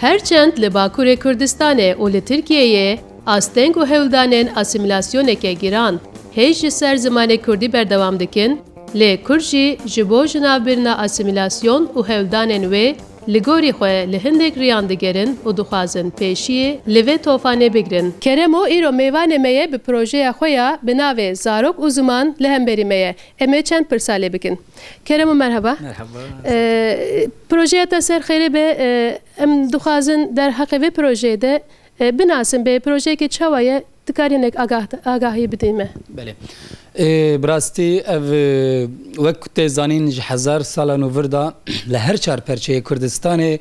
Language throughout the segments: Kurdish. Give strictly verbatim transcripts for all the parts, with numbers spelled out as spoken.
Her çend li Bakurê Kurdistanê û li Tirkiyeyê asteng û hewldanên asîmîlasyoneke giran hêj ji ser zimanê kurdî berdewam dikin, lê kurd jî ji bo jinavbirina asîmîlasyon û hewldanên wê li gorî xwe li hindek riyan digerin û dixwazin pêşiyê li vê tofanê bigrin. Keremo îro mêvanê me ye, bi projeya xwe ya bi navê Zarok û Ziman li hemberî me ye. Em ê çend pirsa lê bikin. Keremo, merheba. Merheba. Ee, projeya te ser xêrê be, ee, em dixwazin derheqê vê projeyê de, ee, binasin, bê projeyekê çawa ye, dikarî hinek agah-, agahî bidî me? Belê. Ee, bi rastî ev, ee, wek ku tê zanîn, ji hezar sala nû vir de li her çar perçeyê Kurdistanê,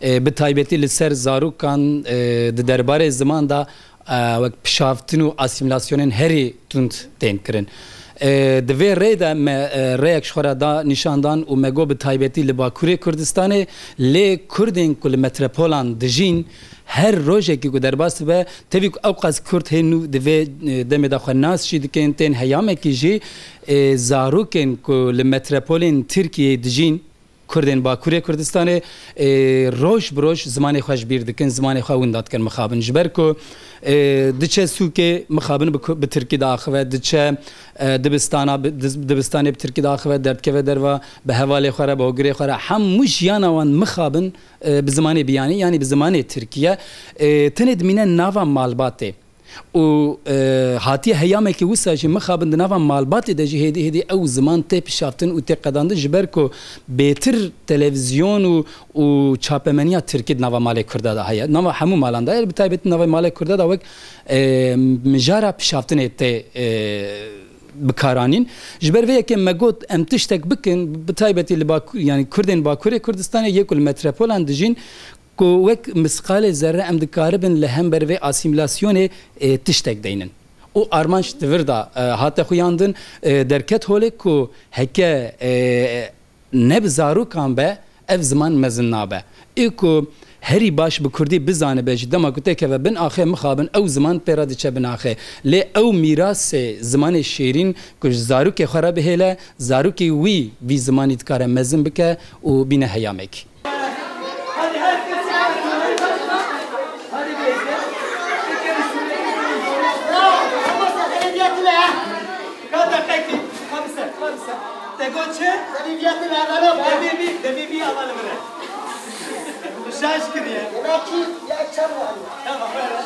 ee, bi taybetî li ser zarokan, ee, di derbarê ziman de e, wek pişaftin û asîmîlasyonên herî tund tên kirin. E, di vê rê de me, e, rêyek ji xwe re da nîşan dan û me got bi taybetî li Bakurê Kurdistanê, lê Kurdên ku li metropolan dijîn, her rojekî ku derbas dibe, tevî ku ewqas Kurd hê nû di vê, e, demê de xwe nas jî dikin, tên heyamekî jî, e, zarokên ku li metropolên Tirkiyeyê dijîn, Kurdên Bakurê Kurdistanê, ê, roj bi roj zimanê xwe ji bîr dikin, zimanê xwe winda dikin mixabin. Ji ber ku, ê, diçe sûkê mixabin bi ku-, bi tirkî diaxive, diçe, e, dibistana, bi, diz-, dibistanê bi tirkî diaxive, derdikeve derva, bi hevalê xwe re, bi hogirê xwe re, hemû jiyana wan mixabin, e, bi zimanê biyanî, yanî bi zimanê tirkî ye. E, tenê dimîne nava malbatê. Û, e, hatiye heyamekî wisa jî mixabin di nava malbatê de jî hêdî hêdî ew ziman tê pişaftin û tê qedandin, ji ber ku bêtir televîzyon û, û çapemeniya tirkî di nava malê Kurda de heye. Nava hemû malan de heye, bi taybetî nava malê Kurda de wek, e, mijara pişaftinê tê, e, bikaranîn. Ji ber vê yekê me got em tiştek bikin, bi taybetî li Baku-, yanî Kurdên Bakurê Kurdistanê yê ku li metropolan dijîn, ku wek misqalê zerre em dikaribin li hember vê asîmîlasyonê, e, tiştek deynin. Û armanc di vir de, e, hate xuyandin, e, derket holê ku heke, e, ne bi zarokan be, ev ziman mezin nabe. Ê ku herî baş bi kurdî bizanibe jî, dema ku têkeve bin axê mixabin, ew ziman pê re diçe bin axê. Lê ew mîrasê zimanê şêrîn ku ji zarokê xwe re bihêle, zarokê wî vî zimanî dikare mezin bike û bîne heyamekî. Ka deqekî, ka bi ser, ka bi ser. Te got çi? Devî vî, devî vî, devî vî, ala li vir e. Şaş kiriye. Demek ki ya çam var. Tamam, böyle.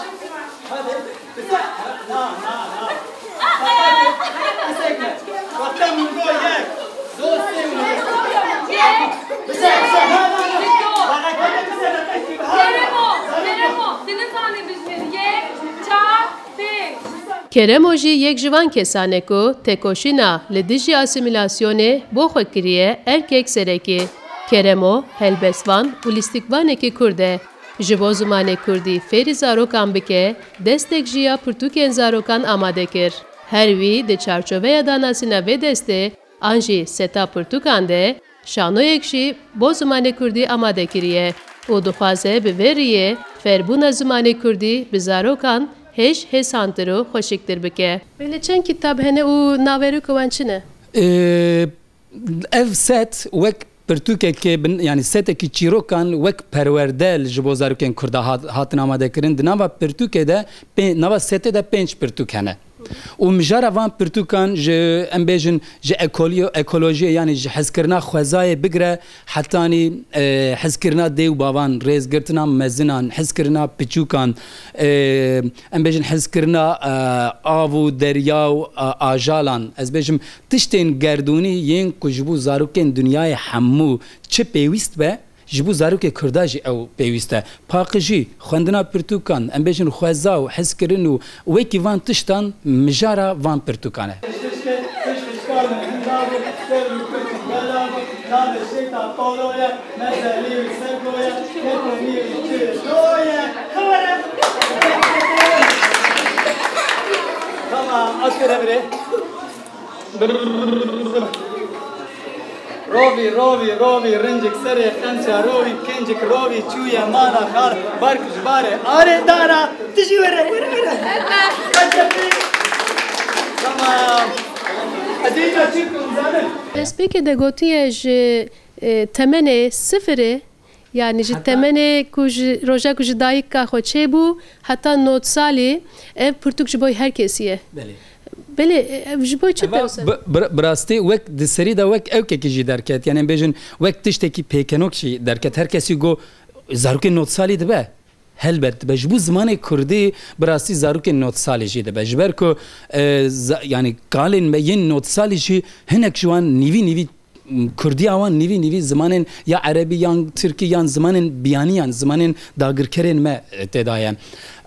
Hadi. Keremo jî yek ji van kesan e ku tekoşîna li dijî asîmîlasyonê bo xwe kiriye erkek serekî. Keremo helbestvan û lîstikvanekî kurd e. Ji bo zimanê kurdî fêrî zarokan bike, destek jî ya pirtûkên zarokan amade kir. Her wî di çarçoveya danasîna vê destê an jî seta pirtûkan de şanoyek jî bo zimanê kurdî amade kiriye û dixwaze bi vê riyê fêrbûna zimanê kurdî bi zarokan hêj hêsantir û xweşiktir bike. Belê çend kitab hene û naverok wan çi ne? Ee, Ev set wek pirtûkekê bin, yanî setekî çîrokan wek perwerde li ji bo zarokên Kurda hat, hatin amadekirin. Di nava pirtûkê de pê-, nava setê de pênc pirtûk hene. Û mijara van pirtûkan ji, em bêjin, ji ekoliyo-, ekolojiyê, yanî ji hezkirina xwezayê bigire hetanî, e, hezkirina dê û bavan, rêzgirtina mezinan, hezkirina piçûkan, e, em bêjin hezkirina, e, av û derya û, e, ajalan. Ez bêjim, Tiştên gerdûnî yên ku ji bo zarokên dinyayê hemû çi pêwîst be, ji bo zarokê Kurda jî ew pêwîst e. Paqijî, xwendina pirtûkan, em bêjin xweza û hezkirin û wekî van tiştan mijara van pirtûkan e. Tamam, asker emri. Rovî, rovî, rovî, rincik serê qença, rovî, kincik, rovî, çûye mala xal, bark ji barê arê dara, tu jî were, were, were. Tamam. Ez ê îca çi bikim, zanim? Destpêkê de gotiye ji, e, temenê sifirê Yani ji Heta temenê ku ji roja ku ji dayika xwe çêbû heta nod salî ev pirtûk ji bo her kesî ye. Belê. Belê, ev ji bo çi Eva, tewse? bi, bi, bi rastî wek di serî de wek ewkekî jî derket. Yani em bêjin wek tiştekî pêkenok jî derket. Her kesî got zarokê nod salî dibe. Helbet dibe. Ji bo zimanê kurdî bi rastî zarokên nod salî jî dibe. Ji ber ku, e, za-, yani kalên me yên nod salî jî hinek ji wan nîvî nîvî, m, kurdiya wan nîvî nîvî zimanên ya erebî yan tirkî yan zimanên biyaniyan, zimanên dagirkerên me, e, tê de ye.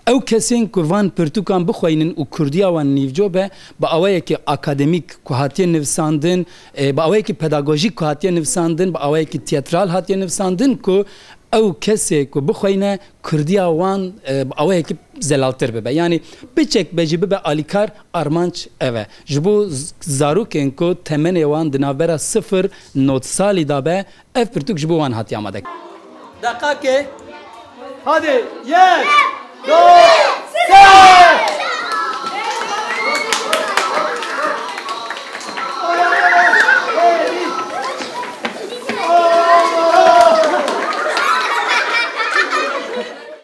Ew kesên ku van pirtûkan bixweynin û kurdiya wan nîvco be, bi awayekî akademîk ku hatiye nivîsandin, e, bi awayekî pedagojîk ku hatiye nivîsandin, bi awayekî tiyatral hatiye nivîsandin ku ew kesê ku bixweyne kurdiya wan, e, bi awayekî zelaltir bibe. Yanî piçek be jî bibe alîkar, armanc ev e. Ji bo z-, zarokên ku temenê wan di navbera sifir nod salî de be, ev pirtûk ji bo wan hatiye amade. Deqakê. Hadi, yek, du, sê.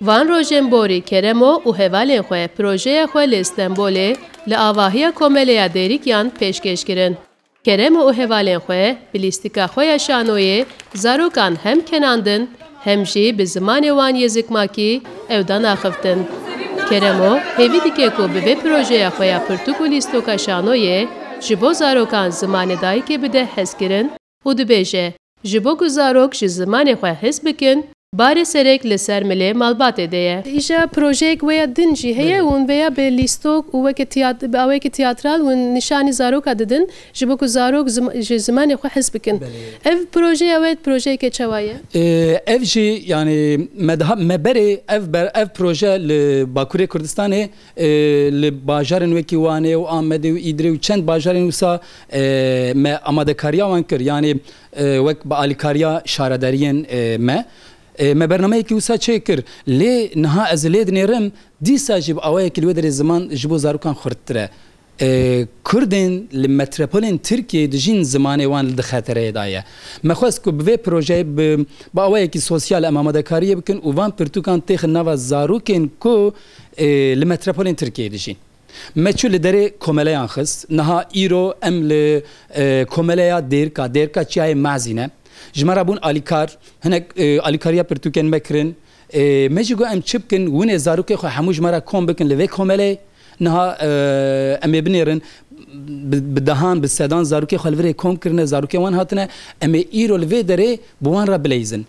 Van rojên borî Keremo û hevalên xwe projeya xwe li Stenbolê li avahiya Komeleya Dêrikîyan pêşkêş kirin. Keremo û hevalên xwe bi lîstika xwe ya şanoyê zarokan hem kenandin, hem jî bi zimanê wan yê zikmakî ew dan axiftin. Keremo hêvî dike ku bi vê projeya xwe ya pirtûk û lîstoka şanoyê ji bo zarokan zimanê dayikê bide hezkirin û dibêje, ji bo ku zarok ji zimanê xwe hez bikin, barê serek li ser milê malbatê de ye. Îja projeyek wê ya din jî heye, Belê. Hûn vêya bi lîstok û weke tiyat-, bi awayekî tiyatral hûn nîşanî zaroka didin, ji bo ku zarok zim-, ji zimanê xwe hez bikin. Belê. Ev projeya we projeyeke çawa ye? Ee, ev jî, yani, me daha, me berê ev ber-, ev proje li Bakurê Kurdistanê, e, li bajarên wekî Wanê û Amedê û Îdirê û çend bajarên wisa, e, me amadekariya wan kir. Yani, e, wek bi alîkariya şaredariyên, e, me. E, me bernameyekî wisa çêkir. Lê niha ez lê dinêrim, dîsa jî bi awayekî li wê derê ziman ji bo zarokan xurttir e. E, Kurdên li metropolên Tirkiyeyê dijîn, zimanê wan li di xetereyê de ye. Me xwest ku bi vê projeyê bi, bi awayekî sosyal em amadekariyê bikin û van pirtûkan têxin nava zarokên ku, e, li metropolên Tirkiyeyê dijîn. Me çû li derê komeleyan xist. Niha îro em li, e, komeleya Dêrika, Dêrika Çiyayê Mazî ne. Ji me re bûn alîkar, hinek, e, alîkariya pirtûkên me kirin. E, me jî got, em çi bikin, winê zarokê xwe hemû ji me re kom bikin li vê komeleyê. Niha, e, em ê binêrin, bi, bi dehan, bi sedan zarokê xwe li virê kom kirine, zarokê wan hatine. Em ê îro li vê derê bi wan re bileyzin.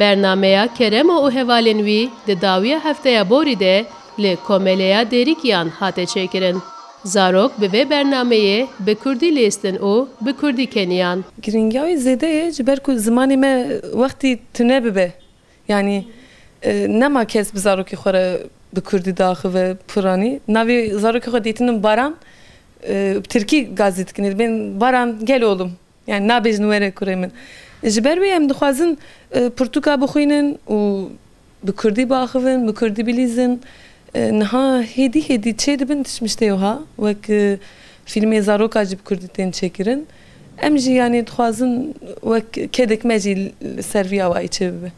Bernameya Keremo û hevalên wî di dawiya hefteya borî de li Komeleya Dêrikiyan hate çêkirin. Zarok bi vê bernameyê bi kurdî lîstin û bi kurdî keniyan. Giringiya wî zêde ye, ji ber ku zimanê me wextî tune bibe. Yanî, e, nema kes bi zarokê xwe re bi kurdî diaxive piranî. Navê zarokê xwe dîtinin Baran, e, bi tirkî gazî dikin. Dibên Baran gel oğlum. Yanî nabêjin were kurê min. Ji ber wê em dixwazin, e, pirtûka bixwînin û bi kurdî biaxivin, bi kurdî bilîzin. E, niha hêdî hêdî çêdibin tişt miştê wiha, wek, e, fîlmê zaroka jî bi kurdî tên çêkirin. Em jî, yanî, dixwazin wek kedek me jî li ser vî awayî çêbibe.